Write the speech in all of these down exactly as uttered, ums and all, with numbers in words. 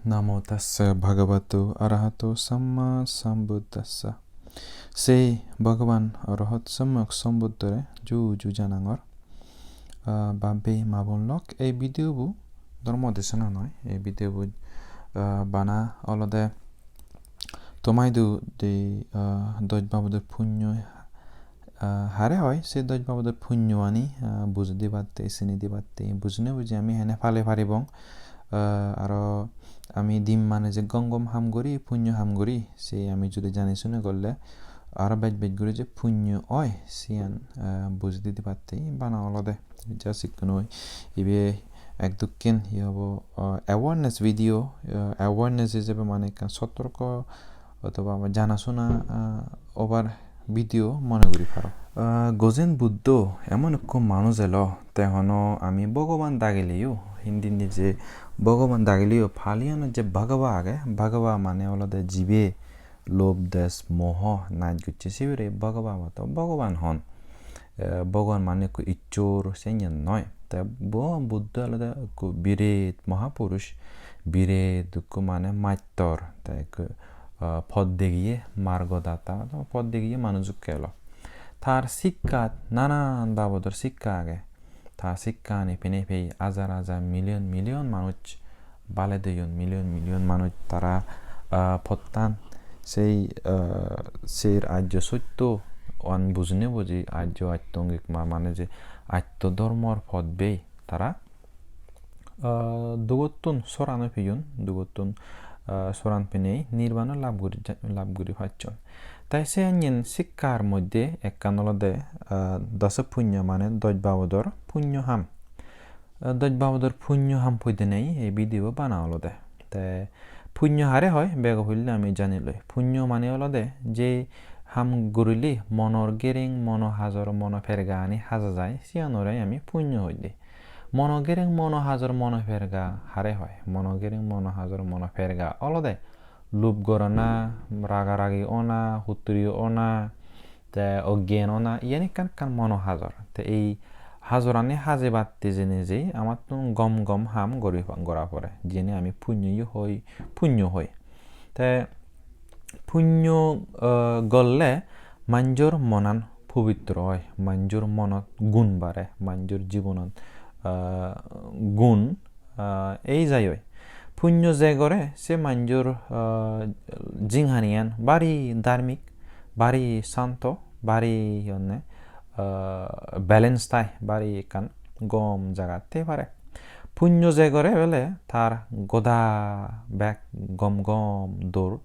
Namo tassa bhagavato arahato samma sambuddhassa. Sei Bhagavan Arahat Samyak Sambuddhore ju ju janangor. Ah, bab bei ma bon lok, ei video bu dhormo desona noi, ei video bu, ah, bana olode tomaidu de, ah, doj babodor punyo, ah, hare hoi, se doj babodor punyoani, ah, buji dibatte, sini dibatte, bujine buji ami hene pale paribong. Ah, aro ami dim mane je gom gom ham guri, punyo ham guri, se ami judi jani sune gorle aro bej bej guri je punyo oi, siyan, ah, buji dibatte bana olode. Just ikkunu ibe ek dokken hi hobo, ah, awareness video, ah, awareness ijebe mane ekkan sotorko otoba ama jana suna, ah, obar video mone guri paro. Ah, Gozen Buddho emon ekko manuj elo, te hono ami Bhogoban dagileyo, hindi nije Bhogoban dagileyo, Paliyanot je Bhagava age, Bhagava mane olode jibe lobh, desh, moho naj gocche, sibere Bhagavato Bhogoban hon. Eh, Bhogoban mane ekko issor, senyen noi. Te Bhogoban Buddho olode ekko biret mahapurush, biret ekko mane mattor, te ekko, eh, pod degiye, margodata, pod degiye manuj ukke elo. Tar sikkat nanan babodor sikka age. Ta sikkani pene pei hajar hajar, million million manuj bale deyon, million million manuj tara, ah, pottan sei, ah, ser ajjo sotto an bujine buji, ajjo attongik ma-, mane je atto dhormor pot bei tara, ah, dugottun soran oi peyon, dugottun, ah, soran penei nirbano lab guri ja-, lab guri pacchon. Tai se anyen sikkar moddhe ekkan olode, ah, dasa punyo mane doj babodor punyo ham. Ah, doj babodor punyo ham poidenei ei video bana olode. Te punyo hare hoi bego pille ami jani loi. Punyo mane olode je ham gurile monor gereng, mono hajor, mono perga ani haja jai, siyanore ami punyo hoide. Mono gereng, mono hajor, mono perga hare hoi. Mono gereng, mono hajor, mono perga olode lub gorana, ragaragi ona, hutturi ona, te oggen ona, iyen ekkan ekkan mono hajor. Te ei hajorani hajebatte jeinei je amattun gom gom ham guri pa-, gora pore, jiyeni ami punyo hoi, punyo hoi. Te punyo, eh, golle manjor monan pobitro oi, manjor monot gun bare, manjor jibonot, eh, gun, ah, ei jai oi. Punyo je gore se manjor, ah, jinghaniyan bari dharmik, bari santo, bari hi honne, ah, balance thai, bari ekkan gom jagat thei pare. Punyo je gore bele tar goda bek gom gom dor,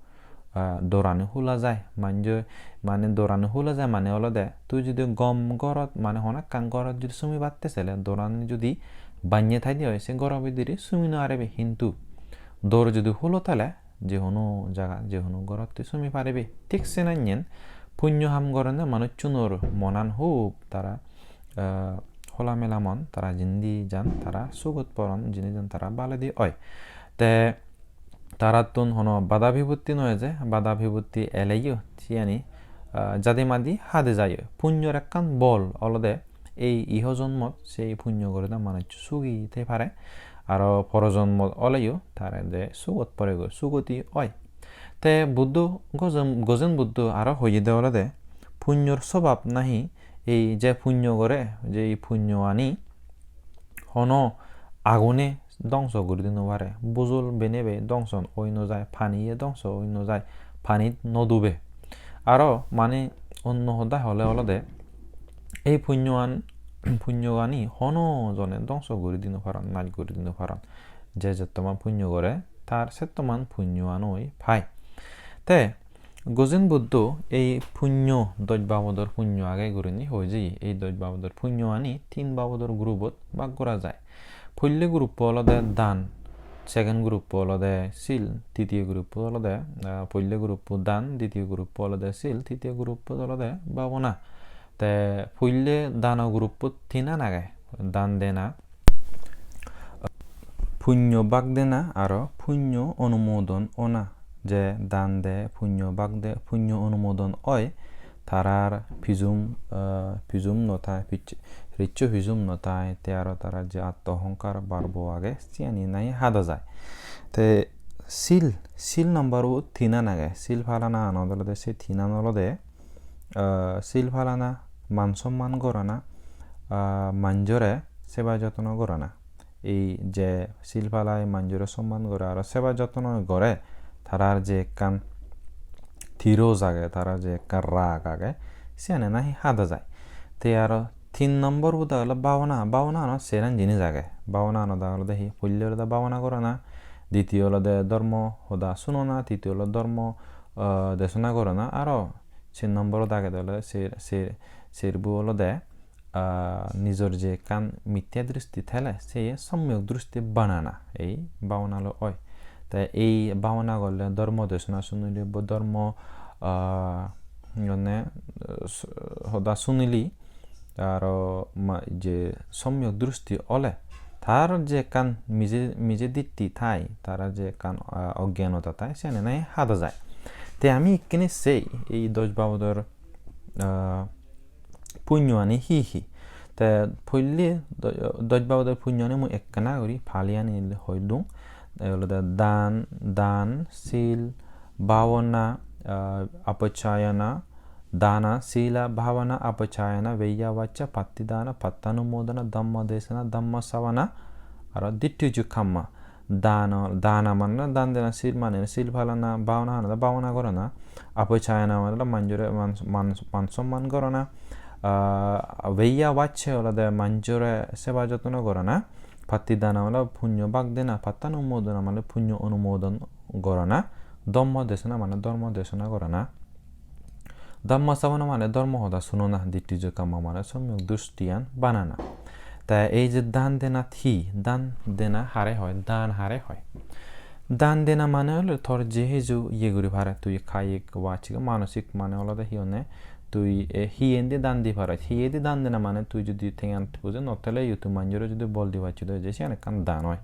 ah, dorani hula jai. Manjo, mane dorani hula jai mane olode tui judi gom gorot, mane hono ekkan gorot judi sumibatte sele, dorani judi bannye thaide oi, se goro bidire sumi no paribe. Hintu dor judi hulo thale je hono jaga, je hono gorot tui sumi paribe. Thik senannyen punyo ham gorone manuchunor monan hub tara, ah, hola mela mon, tara jindi jan tara sugot poron, jindi jan tara baledi oi. Te tarattun hono bada bipotti no eje, bada bipotti eleyo siyani, ah, jadi madi hade jai oi. Punyor ekkan bol olode ei iho jonmot sei punyo gorede manuj sugi thei pare, aro poro jonmot oleyo tare de sugot poregoi, sugoti oi. Te Buddho, Gozen, Gozen Buddho aro hoyede olode punyor sobab nahi ei je punyo gore, je ei punyoani hono agune dongso guri di no pare, bujol benebe dongso oi no jai, paniye dongso oi no jai, panit no dube. Aro mane onno hoda hole olode ei punyoan, punyogani hono jone dongso guri di no paron, naj guri di no paron. Je jettoman punyo gore, tar settoman punyoan oi pai. Te Gozen Buddho ei punyo, doj babodor punyo age gurinei hoi jeye. Ei doj babodor punyoani tin babodor gurubot bag gora jai. Poille guruppo olode dan, second guruppo olode sil, titiyo guruppo olode, ah, poille guruppo dan, ditiyo guruppo olode sil, titiyo guruppo olode bhabona. Te poille dano guruppot tinan age, dan dena, punyo bak dena aro punyo onumodon ona. Je dan de, punyo bak de, punyo onumodon oi, tarar pijum, eh, pijum no thai, pij-, riccho pijum no thai, te aro tarar je atto ohongkar barbo age, siyani nahi hada jai. Te Sil, sil number-o tinan age. Sil palana anot olode se tinan olode, ah, sil palana, man somman gorana, ah, manjore seba jotno gorana. Ei je sil palai, manjore somman gore, aro seba jotno gore, tarar je ekkan tiroj age, tarar je ekkan rag age, siyani nahi hada jai. Te aro tin number-bo da olode bhabana, bhabana-anot seran jinis age. Bhabana-anot da olode hi? Poille olode bhabana gorana, ditiyo olode dhormo hoda sunona, titiyo olode dhormo, ah, desona gorana, aro ser number-ot agede olode ser, ser, serbo olode, ah, nijor je ekkan mitte dristi thele, seye somyok dristi banana, ei bhabana loi oi. Te ei bhabana gorle dhormo desona sunile bo dhormo, ah, hi honne, s-, hoda sunili, aro ma-, je somyok dristi ole, tar je ekkan mije, mije ditti thai, tara je ekkan, ah, ogyanota thai, siyani nahi hada jai. Te ami ikkene sei, ei doj babodor, ah, punyoani hi hi? Te poille do-, doj babodor punyoani mui ekkana guri pali ani hoi dung. Te olode dan, dan, sil, bhabana, ah, apachayana, dana, sila, bhabana, apachayana, veyyavacca, pattidana, pattanumodana, dhammadesana, dhammasavana, aro ditthijukamma. Dana, dana mane dan dena, sil mane sil palana, bhabana mane bhabana gorana, apachayana mane olode manjore man, man, man somman gorana, ah, veyyavacca olode manjore seba jotno gorana, pattidana mane punyo bhag dena, pattanumodana mane punyo onumodon gorana, dhammadesana mane dhormo desona gorana, dhammasavana mane dhormo hoda sunona, ditthijukamma mane somyok dristiyan banana. Te ei je dan denat hi? Dan dena hare hoi? Dan hare hoi? Dan dena mane olode tor je hiju iye guri pare, tui kayik, bachik, manosik mane olode hi honne, tui, eh, hiyendi dan di paroj. Hiyendi dan dena mane tui judi tenga poje no thele yo, tui manjore judi bol di pacchoi de, je siyan ekkan dan oi.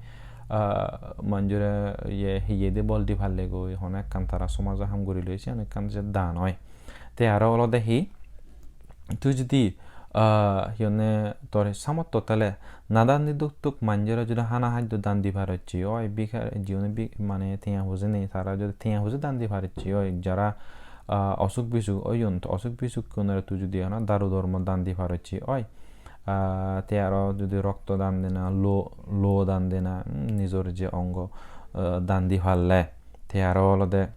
Ah, manjore iye hiyedi bol di palle goi, hono ekkan tara somajo ham gurile, siyan ekkan je dan oi. Te aro olode hi, tui judi, ah, hi honne tor samotto thele nadan di duk duk manjore judi hana haddo dan di parocche oi, bikar, jiune bi-, mane tenga poje nei, tara judi tenga poje dan di parocche oi, jara, ah, osuk bisuk oyon, to osuk bisukkunore tui judi hono daru dhormo dan di parocche oi, ah, te aro judi rokto dan dena, lo, lo dan dena, mm, nijor je ongo, ah, dan di palle, te aro olode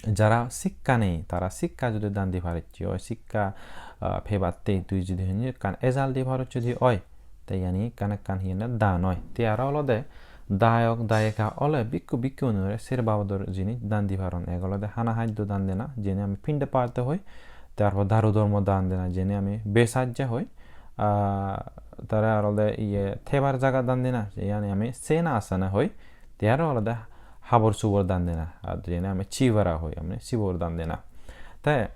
jara sikka nei, tara sikka judi dan di parocche oi, sikka, ah, pebatte tui judi hinni ekkan ejal di parocche di oi, te iyani ekkan ekkan hi honne dan oi. Te aro olode dayok dayika ole bikku bikkunore ser babodor jinis dan di paron. Ek olode hana haddo dan dena, jeni ami pinde parte hoi, tarpor daru dhormo dan dena, jeni ami besajja hoi, ah, tara aro olode iye thebar jaga dan dena, jeni ami sena asana hoi, te aro olode habor subor dan dena, ar jeni ami chibara hoi, ami sibor dan dena. Te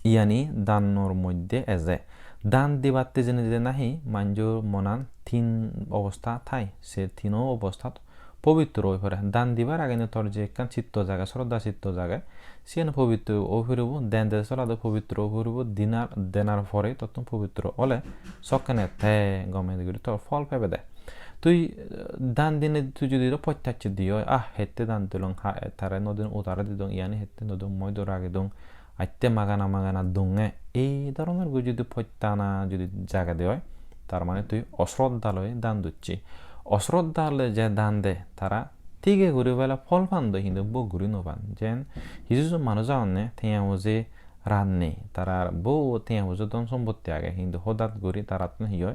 iyani danor moddhe eje. Dan dibatte jene je nahi manjor monan tin obostha thai, se tino obosthat pobitro oi pare. Dan dibar age tor je ekkan chitto jage, sroddha chitto jage, siyan pobitro oi puribo, den de solade pobitro oi puribo, dinar, denar pore tottun pobitro ole sokkene te gome guri tor phol pebede. Tui, eh, dan dine tui judi do pottacche di oi, ah, hette dan dilung, ha, tare nodin utare didung, iyani hette nodung, moi do ragedung, atte magana magana dunge, ei dhoronor guri judi pottana judi jagede oi, tar mane tui osroddha loi dan docche. Osroddha loi je dan de, tara thige guri bele phol pan do, hintu bhog guri no pan. Jen hiju hiju manuj agonne, tenga poje rat nei, tarar bhut tenga poje dhon sompotti age, hintu hodat guri tarattun hi oi,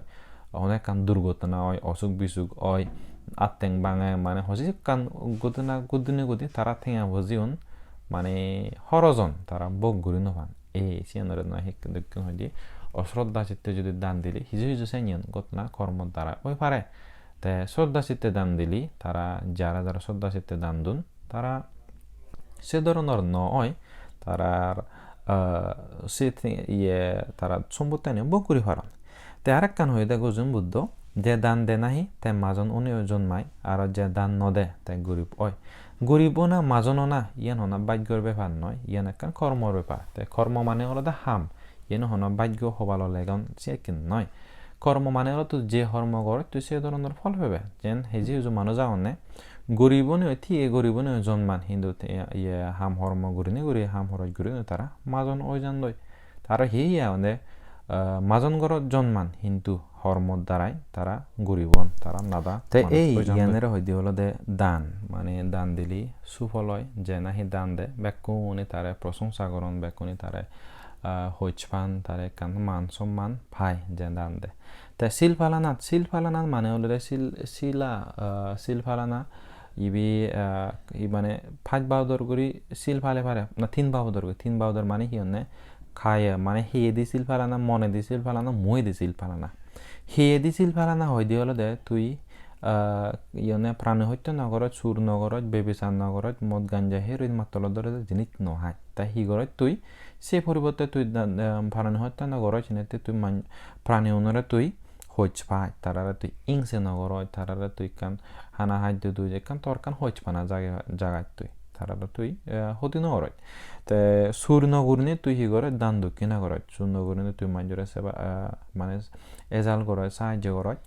hono ekkan durgotona oi, osuk bisuk oi, atteng bange, mane hoje ekkan ghotona ghodine godi tara tenga pojeun mane horojon, tara bhog guri no pan. Ei, siyanore noi hik-, dokken hoide, osroddha chitte judi dan dile, hiju hiju senyan ghotona kormo dara oi pare. Te sroddha chitte dan dile, tara jara jara sroddha chitte dan dun, tara se dhoronor no oi, tara, ah, se thi-, iye, tara sompottani bhog guri paron. Te arekkan hoide Gozen Buddho, je dan de nahi, te majon oneyo jonmai, aro je dan no de, te gurib oi. Gurib ona, majon ona, iyan hono bhaggor bepar noi, iyan ekkan kormor bepar. Te kormo mane olode ham, iyan hono bhaggo hobalo legon, sekken noi. Kormo mane olode tui je hormo goroj tui se dhoronor phol pebe. Jen heju heju manuj agonne, gorib onei, thiye gorib onei jonman, hintu te-, iye, ham hormo gurinei guri, ham horoj gurinei tara majon oi jandoi. Te aro hi hi agonde, ah, majon gorot jonman, hintu hormor darai tara gorib on, tara nada manuj oi jandoi. Te ei iyanore hoide olode dan, mane dan dile sufol oi, je nahi dan de, bekkune tare prosongsa goron, bekkune tare, ah, hoj pan, tare ekkan man somman pai, je dan de. Te sil palanat, sil palanat mane olode sil, sila, ah, sil palana, ibe, ah, i mane pach babodor guri sil pale pare, na tin babodor guri, tin babodor mane hi honne? Kaya, mane hiyedi sil palana, monedi sil palana, muedi sil palana. Hiyedi sil palana hoide olode tui, ah, iyone prani hotte no goroj, sur no goroj, bebichar no goroj, mod ganja heroin mattolo dore jinis no haj. Te hi goroj tui? Se poribotte tui da-, da-, prani hotte no goroj, hinette tui man-, prani unore tui hoj pai, tarare tui ingse no goroj, tarare tui ekkan hana haddo dui, ekkan tor ekkan hoj pana jage-, jagat tui. Tarare tui, eh, hoti no goroj. Te sur no gurinei tui hi goroj? Dan dokkina goroj. Sur no gurinei tui manjore seba, eh, mane ejal goroj, sahajjo goroj.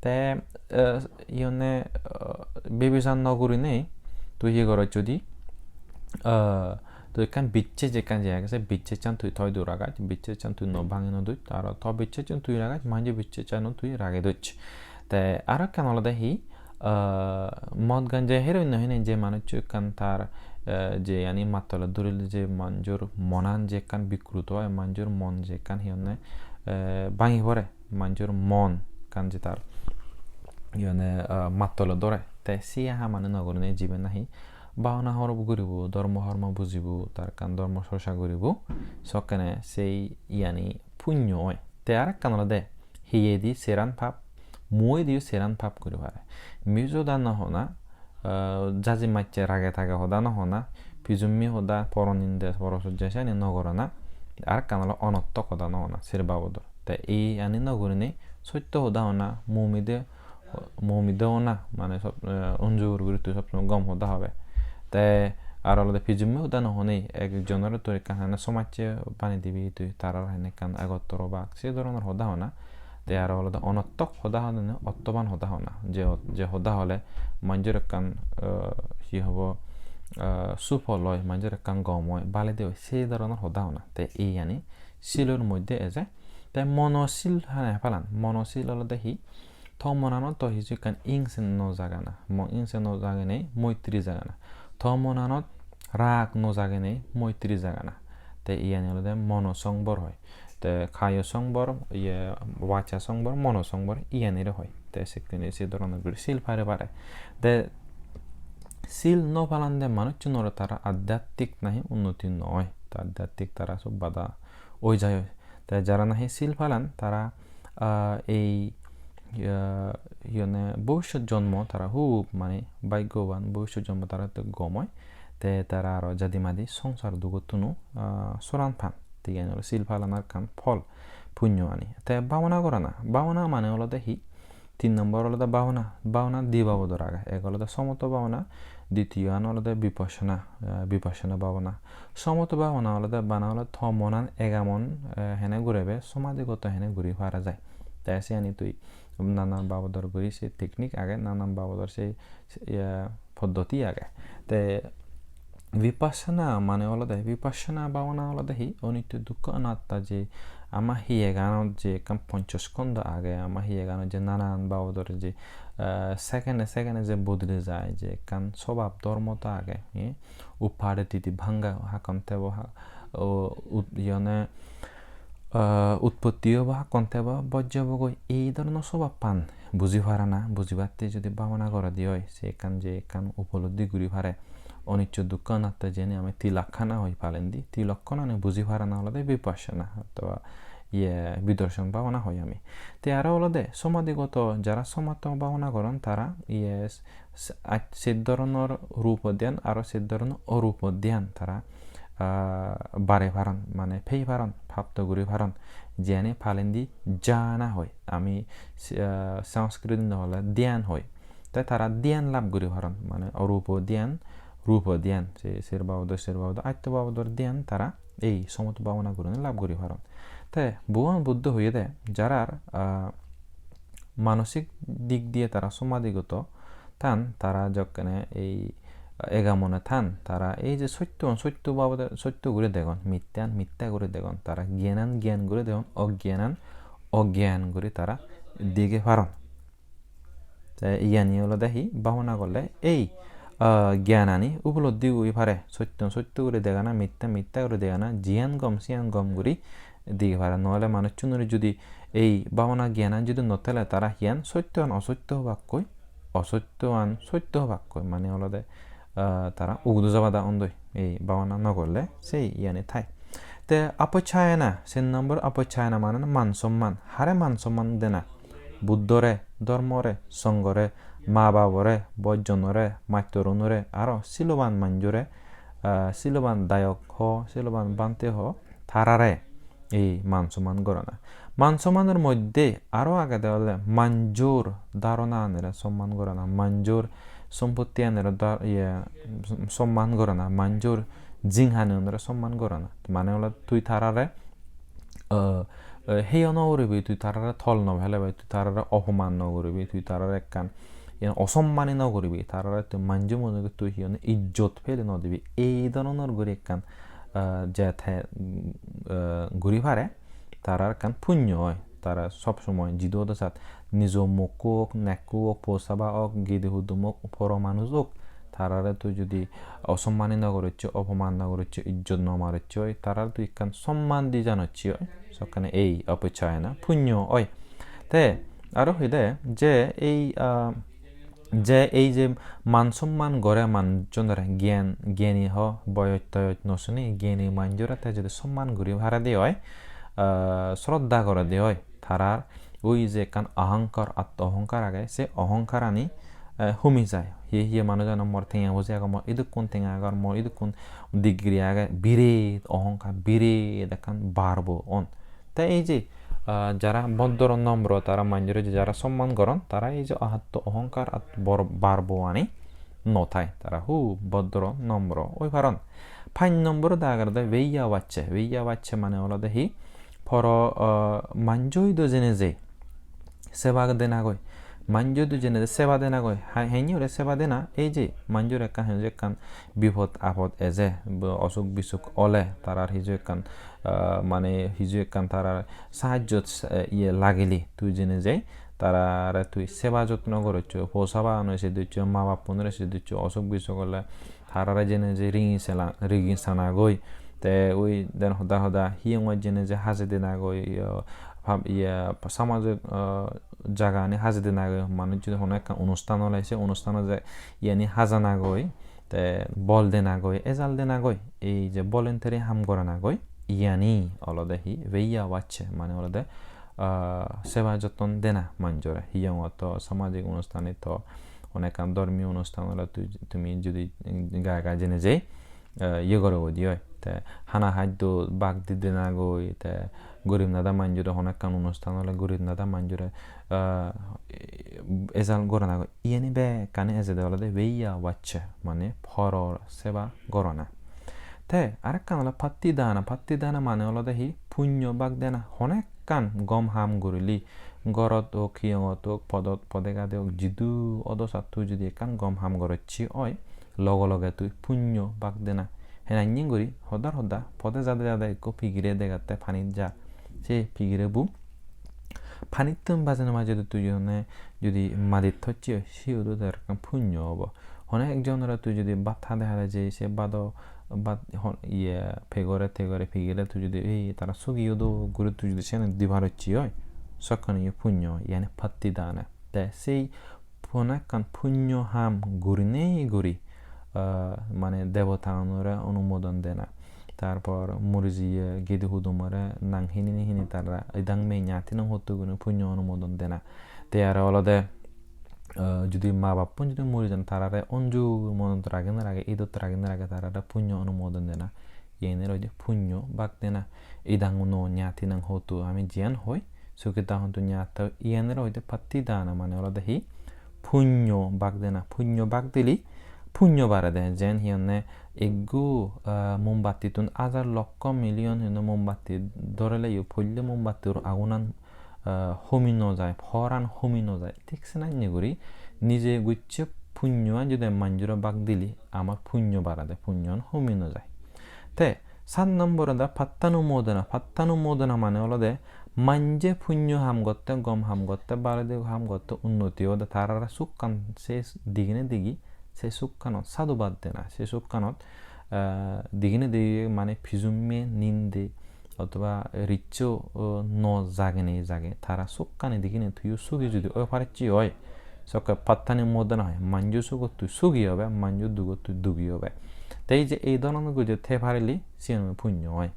Te, eh, iyone, eh, bebichar no gurinei tui hi goroj judi, eh, tui ekkan bicchej ekkan je age, se bicchejchan tui toi dur agaj, bicchejchan tui no bhangi no duj, aro to bicchejchan tui ragaj, manjo bicchejchano tui rage duj. Te aro ekkan olode hi, ah, mod ganja heroin no hine je manuccho ekkan tar, eh, je ani mattole duril je manjor monan je ekkan bikruto oi, manjor mon je ekkan hi honne, eh, bhangi pore, manjor mon ekkan je tar hi honne, ah, mattole dore. Te se hamani no gurinei jibe nahi bhabana horop guribo, dhormo hormo bujibo, tar ekkan dhormo chorcha guribo, sokkene sei iyani punyo oi. Te arekkan olode, hiyedi seran pap, muediyo seran pap guri pare. Mij hoda no hona, ah, jaji macche rage tage hoda no hona, pijummi hoda, poroninde, porosojja siyani no gorana. Arekkan olo onottok hoda no hona, ser babodor. Te iyani no gurinei sotto hoda hona, mumide, mumide hona, mane sob, eh, unjur guri tui sob somoi gom hoda hobe. Te aro olode pijummi hoda no honei, ekjonore tui ekkan hene somajje bani dibi tui, tarar hene ekkan egottoro bak, se dhoronor hoda hona. Te aro olode onottok hoda honene ottoban hoda hona. Je, je hoda hole manjor ekkan, eh, hi hobo, eh, sufol oi, manjor ekkan gom oi, baledi oi, se dhoronor hoda hona. Te iyani silor moddhe eje. Te mono sil hane palan. Mono sil olode hi? To monanot to hiju ekkan ingse no jagana. Mo-, ingse no jagenei moitri jagana. To monanot rag no jagenei moitri jagana. Te iyani olode mono songbor hoi. Te kayo songbor, iye, vacha songbor, mono songbor, iyanire hoi. Te sekkene se dhoronor guri sil pare pare. Te sil no palande manucchunore tara adhyatmik nahi unnoti no oi. Te adhyatmik tara sob bada oi jai oi. Te jara nahi sil palan, tara, ah, ei, ah, iyone bobisot jonmo tara hub mane bhaggoban, bobisot jonmo tara te gom oi. Te tara aro jadi madi songsar dugottun, ah, soran pan. Te iyan olo sil palanar ekkan phol, punyo ani. Te bhabona gorana, bhabona mane olode hi? Tin nombor olode bhabona. Bhabona di babodor age. Ek olode somoto bhabona, ditiyo an olode vipassana, eh, vipassana bhabona. Somoto bhabona olode bana olode to monan egamon, eh, hene gurebe, somadhigoto hene guri para jai. Te siyani tui nanan babodor guri se technique age, nanan babodor se, se, eh, poddoti age. Te vipassana mane olode, vipassana bhabona olode hi? Onitto dukkho anatta je ama hiyeganot je ekkan ponchoskondo age, ama hiyeganot je nanan babodor je, eh, second-e second-e je bodole jai, je ekkan sobab dhormota age, eh? Uppadeti bhanga hakkon tebo ha-, o, ut-, iyone, ah, utpotti obo, hakkon tebo, bojjo obogoi, ei dhoronor sobabpan buji parana, bujibatte jodi bhabona gorede oi, se ekkan je ekkan upolobdhi guri pare, oniccho dukkho anatta jeni ami tilakkana hoi palendi, tilokkonani buji parana olode vipassana, othoba iye bidorshon bhabona hoi ami. Te aro olode somadhigoto, jara somato bhabona goron tara iye s-, s-, aj-, se dhoronor rupo dhyan aro se dhoronor orupo dhyan tara, ah, bare paron, mane pei paron, prapto guri paron, jiyani palendi jhana hoi, ami s-, ah, Sanskrit indi hole dhyan hoi. Te tara dhyan lab guri paron, mane orupo dhyan, rupo dhyan, se ser babodor, ser babodor, atto babodor dhyan tara ei somoto bhabona gurinei lab guri paron. Te Bhogoban Buddho hoyede, jarar, ah, manosik dik diye tara sommadigoto than, tara jokkene ei ega mone than, tara ei je sottoan sotto babode, sotto guri degon, mittean mitte guri degon, tara gyanan gyan guri degon, ogyanan ogyan guri tara dege paron. Te iyani olode hi babona gorle ei, ah, gyanani upolobdi guri pare, sottoan sotto guri degana, mitte mitte guri degana, jiyan gom siyan gom guri dege pare. Nohole manuchchunore judi ei babona gyanan judi no thele, tara hiyan sottoan osotto hobakkoi, osottoan sotto hobakkoi, mane olode, ah, tara ugudo jabada ondoi ei babona no gorle sei iyani thai. Te apochayana, sen nombor apochayana mane man somman, hare man somman dena? Buddhore, dhormore, songhore, ma babore, bojjonore, mastorunore, aro siloban manjore, ah, siloban dayok ho, siloban bhante ho, tarare ei man somman gorana. Man sommanor moddhe aro agede olode manjor dharonanire somman gorana, manjor sompottianire da-, iye, somman gorana, manjor jinghaniunire somman gorana. Mane olode tui tarare, eh, eh, heyo no guribi, tui tarare tol no pelebi, tui tarare opoman no guribi, tui tarare ekkan, iyen osommani no guribi, tarare tui manjo mone tui hi honne ijjot pele no dibi. Ei dhoronor guri ekkan, eh, je te, eh, guri pare, tarar ekkan punyo oi. Tara sob somoi jidu odo sat nijo mokko ok, nekko ok, posaba ok, gidi hudum ok, poro manuj ok, tarare tui judi osommani no gorosse, opoman no gorosse, ijjot no marosse oi, tarare tui ekkan somman di janosse oi, sokkene ei apochayana punyo oi. Te aro hoide je ei, ah, je ei je man somman gore manujjonore, gyan, gyani ho, boyoj toyoj no suni, gyani manujore te judi somman guri parede oi, ah, sroddha gorede oi, tarar ui je ekkan ahankar, atto ahankar age, se ahankarani, eh, humi jai. Hiye hiye manuj agon, mor tenga boji agon, mor idukkun tenga agor, mor idukkun degree age, biret ahankar, biret ekkan barbo on. Te ei je, ah, jara bhoddro nomro, tara manjore je jara somman goron, tara ei je ahatto ahankar at bor-, barbo ani no thai, tara hub bhoddro nomro oi paron. Panch nombor dagede veyyavacche, veyyavacche mane olode hi, poro, ah, manjo idu jene je seba denagoi, manjo idu jene je seba denagoi, ha-, henne ore seba dena, ei je manjore ekkan, hiju ekkan bipod apod eje, bo-, osuk bisuk ole, tarar hiju ekkan, ah, mane hiju ekkan tarar sahajjot, eh, iye lagile, tui jene jai tarare tui seba jotno gorosso, po saba ano se dosso, ma bappunore se dosso, osuk bisuk ole tarare jene je ringi sela-, ringi sanagoi. Te ui den hoda hoda hiyongot jene je haje denagoi, iyo, pab-, iye, samajik, ah, jagani haje denagoi, manuj judi hono ekkan onusthan ole se onusthanot je iyani hajanagoi. Te bol denagoi, ejal denagoi, ei je voluntary ham goranagoi, iyani olode hi veyyavacche, mane olode, ah, seba jotton dena manjore. Hiyongot to, samajik onusthanot to, hono ekkan dhormiyo onusthan ole tu-, tumi judi gai gai jene jei, eh, iye gore goi di oi. Te hana haddo bak di denagoi, te gorib nada manjore, hono ekkan onusthan ole gorib nada manjore, eh, ejal goranagoi. Iyeni bekkani ejede olode veyyavacche, mane poror seba gorana. Te arekkan ole pattidana, pattidana mane olode hi, punyo bak dena. Hono ekkan gom ham gurile, gorot ok, hiyongot ok, podot, pode gade ok, jidu odo satto judi ekkan gom ham gorosse oi, loge loge tui punyo bak dena. Henanne guri hodar hoda pode jade jade ekko pigire degatte panit jar. Se pigire bu panittun bajei no bajei tui jone judi madit thocche oi, siyodo tar ekkan punyo obo. Hono ekjonore tui judi bhat hade hade jei, se bhado, bhat hon-, iye, pegore tegore pigire tui judi ei tara sugiyodo guri tui judi siyani di parocche oi, sokkani yo punyo, iyani pattidana. Te sei hono ekkan punyo ham gurinei guri, ah, mane debotaunore onumodon dena. Tarpor muri jiye gidi hudumore nang hini hini tara idang me nyatinang hotto guri punyo onumodon dena. Te aro olode, ah, judi ma bappun judi muri jan, tarare onjur monot rage na rage, idot rage na rage, tarare punyo onumodon dena. Iyenore hoide punyo bak dena. Idanguno nyatinang hotto ami jiyan hoi, sukhita hontu nyata, iyenore hoide pattidana, mane olode hi, punyo bak dena. Punyo bak dili punyo barede. Jen hi honne, ekko, ah, mombattittun hajar lokko million hi honne mombatti dhoreleyo, poille mombattir agunan, ah, homi no jai, poran homi no jai. Thik senanye guri nije gocche punyoan jodi manjore bak dile amar punyo barede, punyoan homi no jai. Te sat nombor ode pattanumodana. Pattanumodana mane olode manje punyo ham gotte, gom ham gotte, baredi ham gotte, unnoti ode tarare sukkan se digine digi, se sukkanot sadhubad dena, se sukkanot, ah, digine digi mane pijumme ninde, otoba riccho, o, no jagene jage, tara sukkani digine tuiyo sugi judi oi parecchi oi, sokke pattanumodana oi, manjo sugot tui sugi obe, manjo dugot tui dugi obe. Te ei je ei dhoronor guri je te parile siyan punyo oi.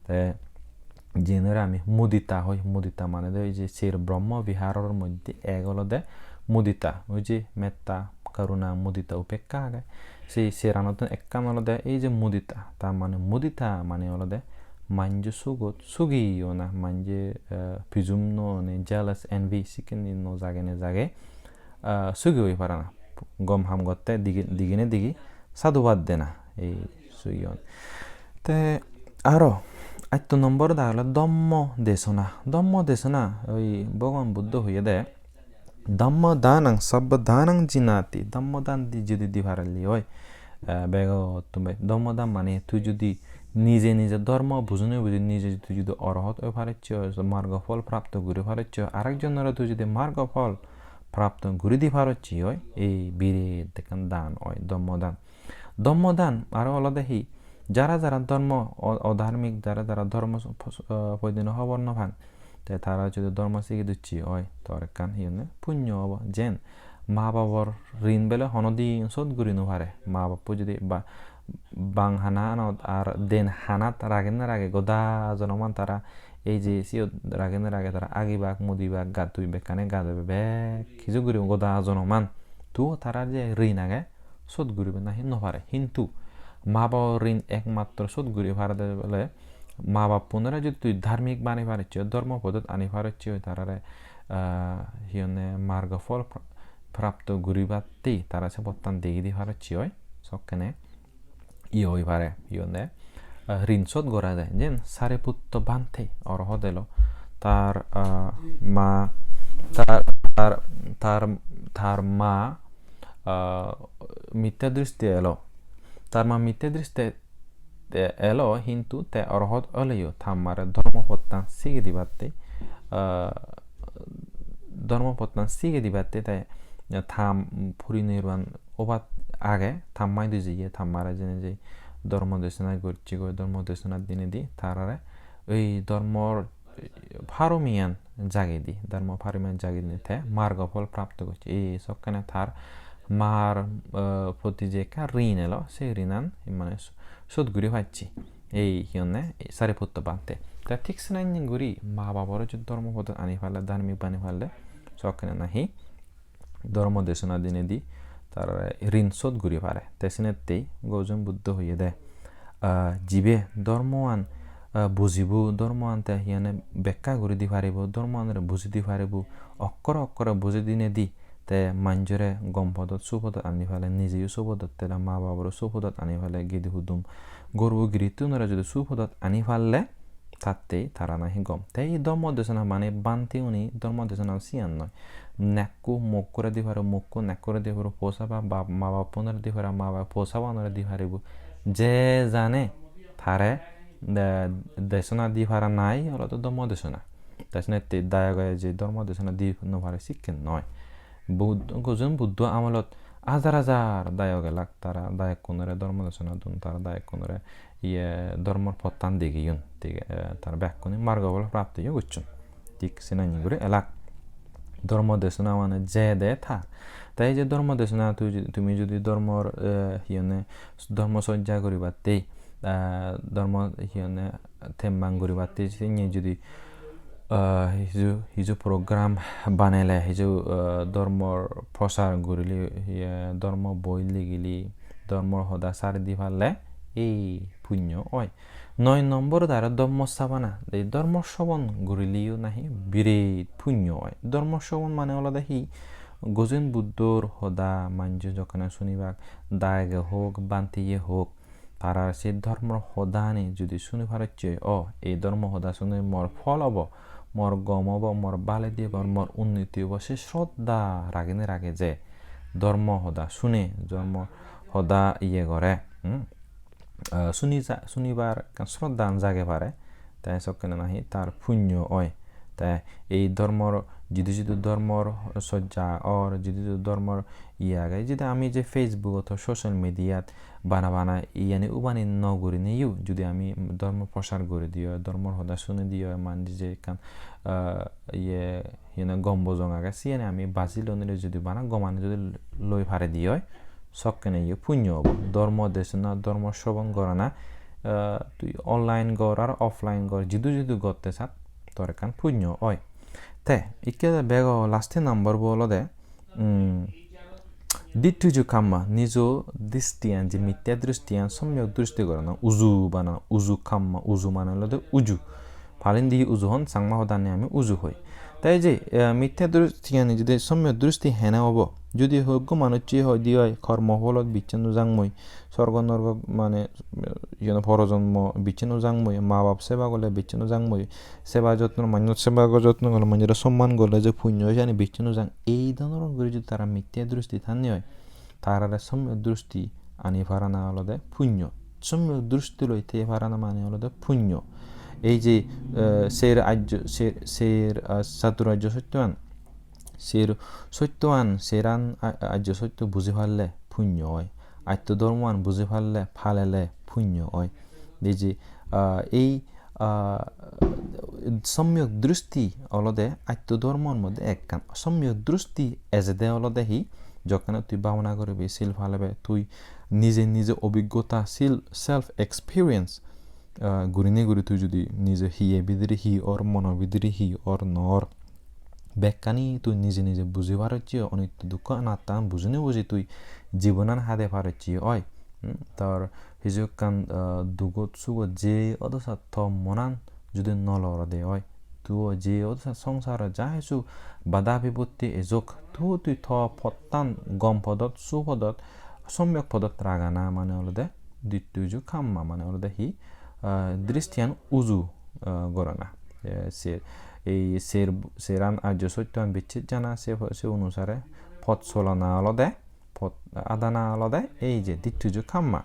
Te jiyenore ami mudita hoi, mudita mane de ei je ser Brahma Viharor moddhe ek olode mudita, oi je metta, karuna, mudita, upekka age. Sei seranottun ekkan olode ei je mudita, ta mane mudita mane olode manjo sugot sugi ona, manje, eh, pijum no one, jealous, envy, sikken no jagene jage, eh, sugi oi parana. Gom ham gotte digi-, digine digi sadhubad dena ei sugiyon. Te aro atto nombor da hole dhammo desona. Dhammo desona, oi Bhogoban Buddho hoyede, "Dhammo danang sabba danang jinati." Dhammo dan di judi di parelli oi, eh, begottun be-, dhammo dan mane tui judi nije nije dhormo bujine buji nije tui judi orohot oi parecchi oi, so margo phol prapto guri parecchi oi, arekjonore tui judi margo phol prapto guri di parecchi oi, ei biret ekkan dan oi, dhammo dan. Dhammo dan aro olode hi, jara jara dhormo o-, odharmik, jara jara dhormo s-, pos-, eh, poidene hobor no pan, te tara judi dhormo sigi ducche oi, tor ekkan hi honne punyo obo. Jen ma babor rin bele hono din sot guri no pare. Ma babbo judi ba-, bang hana anot ar den hanat rage na rage, goda jonoman tara ei je siyot rage na rage tara agibak, mudibak, gat tui bekkani gat ebe bek hiju guri goda jonoman. Tuo tarar je rin age, sot guribe nahi no pare. Hintu ma babor rin ekmatro sot guri parede bole ma bappunore judi tui dharmik bani parecche, dhormo podot ani parecche, tarare, ah, hi honne, margo phol pra-, prapto guribatte tara se pottan degi di parecche oi, sokkene iye oi pare, hi honne, ah, rin sot gora jai. Jen Sariputto Bhante orohot elo, tar, ah, ma, tar, tar, tar, tar ma, ah, mitte dristi elo. Tar ma mitte dristi te elo, hintu te orohot oleyo ta mare dhormo pottan sige dibatte, ah, dhormo pottan sige dibatte te tam purinirban obat age, ta ma idu jeye, ta mare jene je dhormo desona gocche goi, dhormo desona dinedi tarare ei dhormor paromiyan jagedi, dhormo paromiyan jagedi te margo phol prapto gocche. Ei sokkene tar mar, eh, proti je ekkan rin elo, se rinan mane s-, sot guri pacche. Ei hi honne, ei Sariputto Bhante. Te thik senanye guri ma babore jodi dhormo podot ani palle, dharmik bani palle, sokkene nahi dhormo desona dinedi tarare rin sot guri pare. Te sinettei Gozen Buddho hoyede, ah, jibe dhormoan, ah, bujibo, dhormoan te hi honne bekka guri di paribo, dhormoanore buji di paribo, okkore okkore buji dinedi te manjore gom podot, supodot ani pale, nijeyo supodot tele, ma babore supodot ani pale, gedi hudum, gorbo girittunore jodi supodot ani palle, tattei tara nahi gom. Te ei dhormo desona mane bhante uni dhormo desona siyan noi. Nekku mokkore di paro, mokku nekkore di paro, posaba bap, ma bappunore di paro, ma bap posabanore di paribo. Je jane tare de-, desona di para nai olode dhormo desona. Te sinettei dayoge je dhormo desona di no pare sikken noi. Bud-, Gozen Buddho amolot hajar hajar dayok elak, tara dayokkunore dhormo desona dun, tara dayokkunore iye dhormor pottan degeyon, dege, eh, tara bekkune margo phol praptiyo gocchon. Thik senanye guri elak. Dhormo desona mane jede tar. Te ei je dhormo desona tui ju-, tumi judi dhormor, eh, hi honne, dhormo sojja guribatte, eh, dhormo hi honne, temmang guribatte sinye judi, eh, hiju, hiju program banele, hiju, eh, dhormor prochar gurile, iye, dhormo boi ligile, dhormor hoda sari di parle, ei punyo oi. Noi nombor aro dhormo sabana, ei dhormo srobon gurileyo nahi biret punyo oi. Dhormo srobon mane olode hi? Gozen Buddhor hoda manje jokkene sunibak, dayege hok, bhanteye hok, tarar se dhormor hodani judi suni parocche, o, ei dhormo hoda suni mor phol obo, mor gom obo, mor baledi obo, mor unnoti obo, se sroddha ragene rage je dhormo hoda sune, dhormo hoda iye gore, hmm? Ah, suni ja-, sunibar ekkan sroddhan jage pare, te sokkene nahi tar punyo oi. Te ei dhormor, jidu jidu dhormor sojja or, jidu jidu dhormor iye age, judi ami je Facebook-ot, social media-t bana bana iyeni ubani no gurineyo, judi ami dhormo prochar guri diyo, dhormor hoda suni diyo, manje je ekkan, ah, iye, hi honne, gom bojong age, siyeni ami baji lonile judi bana gomani judi loi pare diyo, sokkene iyo punyo obo. Dhormo desona, dhormo srobon gorana, ah, tui online gor ar offline gor, jidu jidu gotte sat, tor ekkan punyo oi. Te, ikke bego last number bo olode, mm, ditthuju kamma, nijo dristiyan, je mitte dristiyan somyok dristi gorana, uju bana, uju kamma, uju mane olode uju. Pali indi uju hon, Changma hodani ami uju hoi. Te ei je, eh, mitte dristiyan judi somyok dristi hene obo, judi hoggo manucche hoi di oi, kormo pholot bicche no jang mui, sorgo norgo mane, eh, iyen porojonmo bicche no jang mui, ma bap seba gorle bicche no jang mui, seba jotno, manjor seba jotno gorle, manjore somman gorle je punyo siyani bicche no jang. Ei dhoronor guri judi tara mitte dristi thanne oi, tarare somyok dristi ani parana olode punyo. Somyok dristi loi thei parana mane olode punyo. Ei je, eh, ser ajjo, ser, ser, ah, chatur ajjo sottoan, ser sottoan, seran a-, ajjo sotto buji parle punyo oi. Atto dhormoan buji parle, palele punyo oi. Ei je, ah, ei, ah, somyok dristi olode atto dhormor moddhe ekkan. Somyok dristi ejede olode hi? Jokkene tui bhabona guribe, sil palebe, tui nije nije obiggota, sil-, self experience, ah, gurinei guri tui judi nije hiye bidire hi or, mono bidire hi or no or, bekkani tui nije nije buji parocche, onitto dukkho anatta bujinei buji tui jibonan hade parocche oi. Hmm, tor hiju ekkan, ah, dugot sugot je odo sat to monan judi no lorode oi, tuo je odo sat songsarot ja hiju bada bipotti ejok, tuo tui to pottan gom podot, su podot, somyok podot ragana mane olode ditthuju kamma, mane olode hi, ah, dristiyan uju, ah, gorana. Eh, se, ei ser, seran ajjo sottoan bicchej jana, se, se onusare pot solana olode, pot adana olode ei je ditthuju kamma.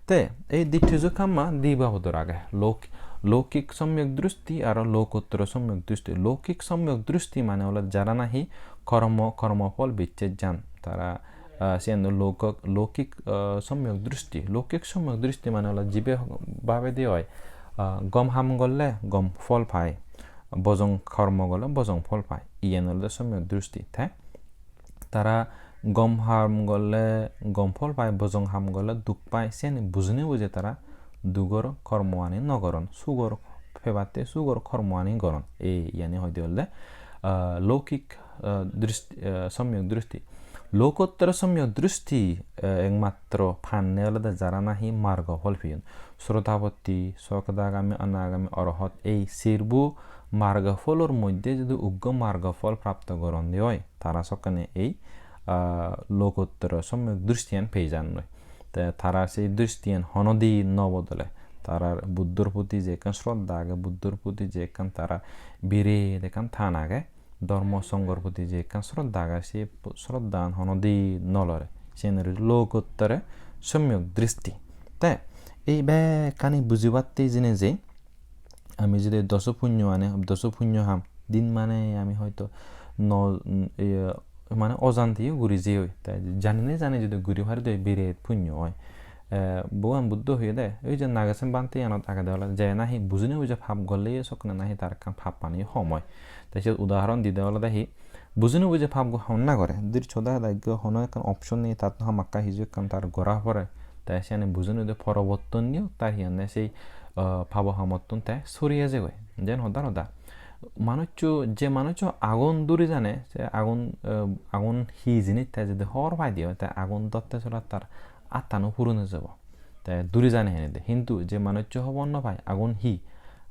Te ei ditthuju kamma di babodor age. Lok-, lokik somyok dristi aro lokottoro somyok dristi. Lokik somyok dristi mane olode jara nahi kormo, kormo phol bicchej jan. Tara, ah, siyan do lokok-, lokik, ah, somyok dristi. Lokik somyok dristi mane olode jibe babede oi, ah, gom ham gorle gom phol pai, bojong kormo gorle bojong phol pai. Iyan olode somyok dristi. Te tara gom ham gorle gom phol pai, bojong ham gorle duk pai, siyani bujinei buje tara dugor kormoani no goron, sugor pebatte sugor kormoani goron. Ei iyani hoide olode, ah, lokik, ah, dristi, ah, somyok dristi. Lokottoro somyok dristi, ah, ekmatro panne olode jara nahi margo phol peyon. Srotapotti, Sokadagami, Anagami, Orohot, ei serbo margo pholor moddhe judi uggo margo phol prapto goronde oi, tara sokkene ei, ah, lokottoro somyok dristiyan pei jannoi. Te tara sei dristiyan honodi no bodole. Tarar Buddhor proti je ekkan sroddha age, Buddhor proti je ekkan tara biret ekkan tan age, dhormo songhor proti je ekkan sroddha age, se sroddhan honodi no lore. Siyen olo lokottoro somyok dristi. Te ei bekkani bujibatte jeinei je ami judi doso punyo ani, doso punyo ham din mane ami hoito no, mm, iye, mane ojantiyo guri jeyoi. Te janine jani judi guri pari de biret punyo oi. Eh, Bhogoban Buddho hoyede, oi je Nagasena Bhante yanot agede olode, je nahi bujinei buje pap gorle sokkene nahi tar ekkan pappani hom oi. Te siyot udahoron dide olode hi, bujinei buje pap go-, honna gore. Dir choda hada ekko hono ekkan option nei, tar hamakkai hiju ekkan tar gora pore. Te siyani bujinei buje porobortoniyo tar hi honne sei, ah, pabo hamottun te sori ejegoi. Jen hodar hoda. Manuccho, je manuccho agun duri jane, se agun, ah, agun hi jinis te judi hobor pai de oi, te agun dotte solat tar attano purun oi jebo. Te duri jane hene de. Hintu je manuccho hobor no pai, agun hi?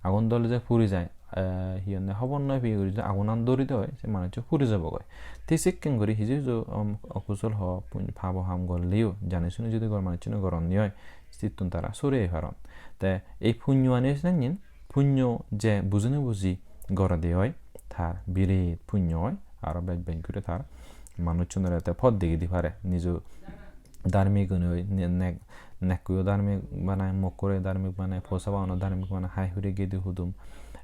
Agun dole je puri jai, eh, hi honne hobor no peye guri je agunan duri de oi, se manuccho puri jebogoi. Te sekken guri hiju hiju, um, okusol ho, pun-, pabo ham gorleyo, jani suni judi gor manucchune goron de oi, sittun tara sori oi paron. Te ei punyoani senengin, punyo je bujinei buji, gorede oi, tar biret punyo oi, aro bej bej guri tar manuchchunore te pot degi di pare. Nijo dharmik gune oi, ne-, nek-, nekkuyo dharmik banai, mokkore dharmik banai, posabano dharmik banai, hai hure gedi hudum.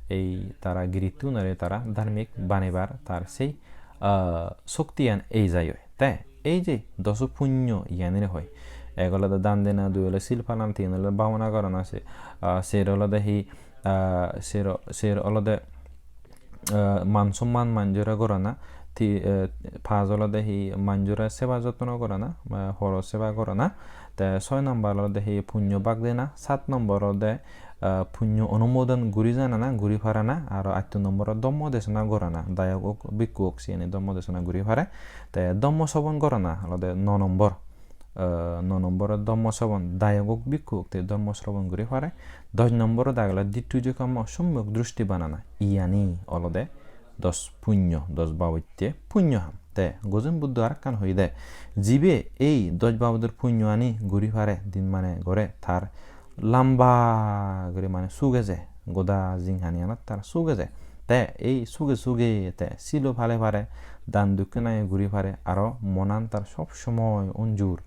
Ei tara girittunore tara dharmik banebar tar sei, ah, shoktiyan ei jai oi. Te ei je doso punyo iyanire hoi. Ek olode dan dena, dui olode sil palana, tin olode bhabona gorana, se, ah, ser olode hi, ah, ser o-, ser olode, ah, man somman manjore gorana, ti-, eh, paj olode hi manjore seba jotno gorana, ah, poro seba gorana, te soi number olode hi punyo bak dena, sat number olode, ah, punyo onumodon guri janana, guri parana, aro atto number o dhommo desona gorana, dayok ok, bhikkhu ok, siyeni dhommo desona guri pare, te dhommo srobon gorana olode no number. Eh, no nombor dhommo srobon, dayok ok bhikkhu ok te dhommo srobon guri pare. Dosh nombor dagele dittu je kammo sommok drusti banana, iyani olode dosh punyo, dosh babotte punyo ham. Te Gozen Buddho arekkan hoide, jibe ei dosh babodor punyoani guri pare, din mane gore, tar lamba guri mane suge je, goda jinghaniyanot tar suge je. Te ei suge suge te silo pale pare, dan dokkinayo guri pare, aro monan tar sob somoi unjur,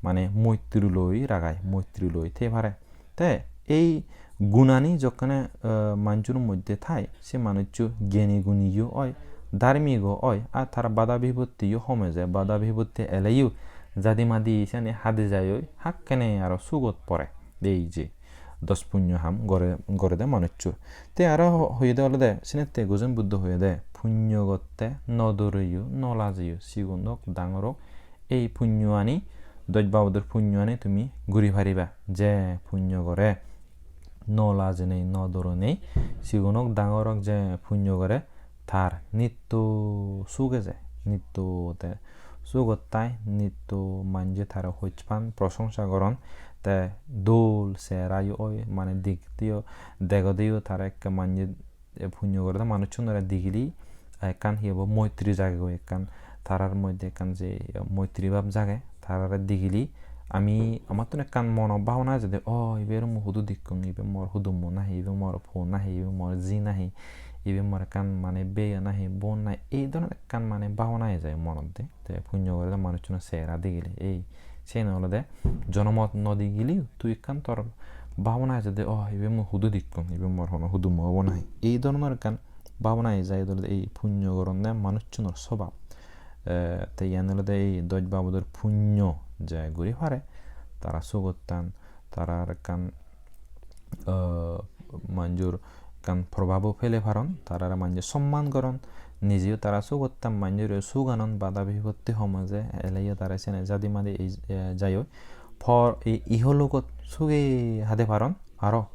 mane moitri loi ragai, moitri loi te pare. Te ei gunani jokkene, eh, manjor moddhe thai, se manuccho gyani guniyo oi, dharmigo oi, ar tar bada bipottiyo home je, bada bipotti eleyo jadi madi siyani hade jai oi, hakkene aro sugot pore. Ei je dos punyo ham gore, gorede manuccho. Te aro ho-, hoyede olode, senette Gozen Buddho hoyede, punyo gotte no doreyo, no lajeyo, sigon ok, dangor ok, ei punyoani, doj babodor punyoani tumi guri pariba. Je punyo gore, no lajenei, no doronei, sigon ok, dangor ok, je punyo gore, tar nitto suk eje, nitto te sugot tai, nitto manje tare hojpan, prosongsa goron, te dol seherayo oi, mane dikteyo, degodeyo tare ekke manje, e, punyo gorede manuchunore digili, ekkan hi hobo, moitri jagegoi ekkan, tarar moddhe ekkan je moitri bab jage, tarare digili ami, amattun ekkan mono bhabona ejede, "O, ibe aro mui hudu dikkong, ibe mor hudummo nahi, ibe mor po nahi, ibe mor ji nahi, ibe mor ekkan mane beyo nahi, bon nahi," ei dhoronor ekkan mane bhabona eje monot de. Te punyo gorede manuchchuno sehera digile, ei, siyen olode jonomot no digiliyo tui ekkan tor bhabona ejede, "O, ibe mui hudu dikkong, ibe mor hono hudummo obo nahi?" Ei dhoronor ekkan bhabona eje, olode ei punyo goronne manuchchunor sobab. Eh, te iyan olode ei doj babodor punyo je guri pare, tara sugot tan, tara ar ekkan, eh, manjor ekkan probabo pele paron, tarare manje somman goron, nijeyo tara sugot tan, manjore suk anon, bada bipotti hom eje eleyo tara sene jadi madi ei, eh, jai oi. Por-, i-, ihologot suge hade paron, aro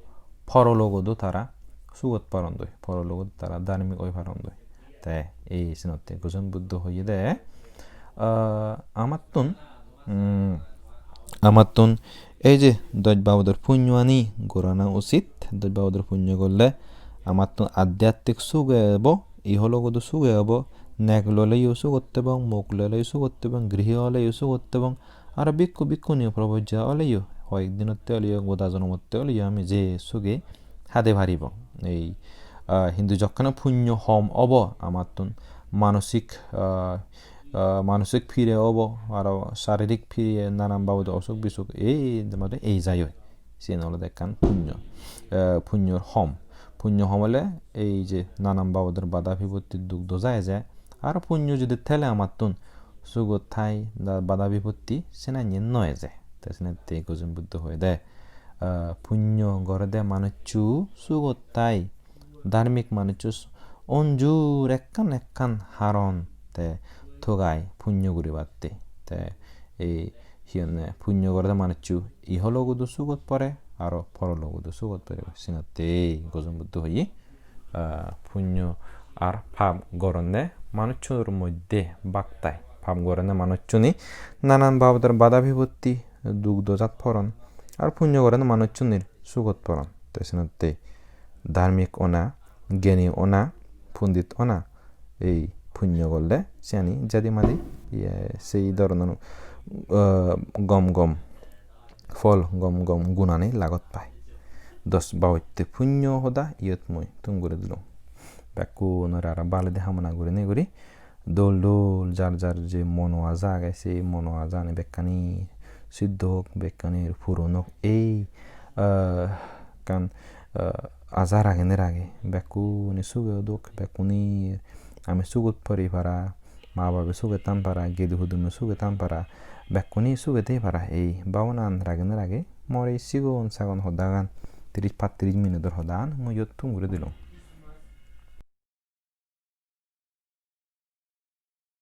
porologodo tara sugot parondoi, porologot tara dharmik oi parondoi. Te ei senotte Gozen Buddho hoyede, ah, amattun, mm, amattun ei je doj babodor punyoani gorana usit, doj babodor punyo gorle amattun adhyatmik suge obo, ihologodo suge obo, nek loleyo sugot tebong, mok loleyo sugot tebong, grihi oleyo sugot tebong, aro bhikkhu bhikkhuni probojja oleyo, hoyek dinotte oleyo, goda jonomotte oleyo ami je suge hade paribong. Ei, ah, hintu jokkene punyo hom obo amattun, manosik, ah, ah, manosik pire obo, aro saririk pire, nanan babodo osuk bisuk ei mane ei jai oi. Siyen olode ekkan punyo, eh, punyor hom. Punyo hom ole ei je nanan babodor bada bipotti duk doja eje. Aro punyo judi thele amattun sugot thai, da-, bada bipotti senanye no eje. Te senette Gozen Buddho hoyede, ah, punyo gorede manuccho sugot thai, dharmik manuccho s-, onjur ekkan ekkan haron te togai punyo guribatte. Te ei hi honne, punyo gorede manuccho ihologodo sugot pore, aro porologodo sugot pore. Senotte Gozen Buddho hoye, ah, punyo ar pap goronne manuchunor moddhe bak tai. Pap goronne manuchuni nanan babodor bada bipotti, duk dojat poron. Ar punyo goronne manuchunir sugot poron. Te senotte dharmik ona, gyani ona, pondit ona, ei punyo gorle siyani jadi madi, iye, sei dhoronor, eh, gom gom phol, gom gom gunani lagot pai. Dos babotte punyo hoda iyot mui thum guri dilung. Bekkunore aro baledi hamona gurinei guri dol dol jar jar je mono aja agey, se mono ajani bekkani siddho ok, bekkani puron ok. Ei, ah, ekkan, ah, aja ragenei ragei, bekkune suge odok, bekkune ami sugot pori para, ma babe suge tan para, gedi hudume suge tan para, bekkune suge tei para. Ei babonan ragenei ragei mor ei sigon sagon hodagan, tiris pattiris minudor hodagan mui iyot thum guri dilung.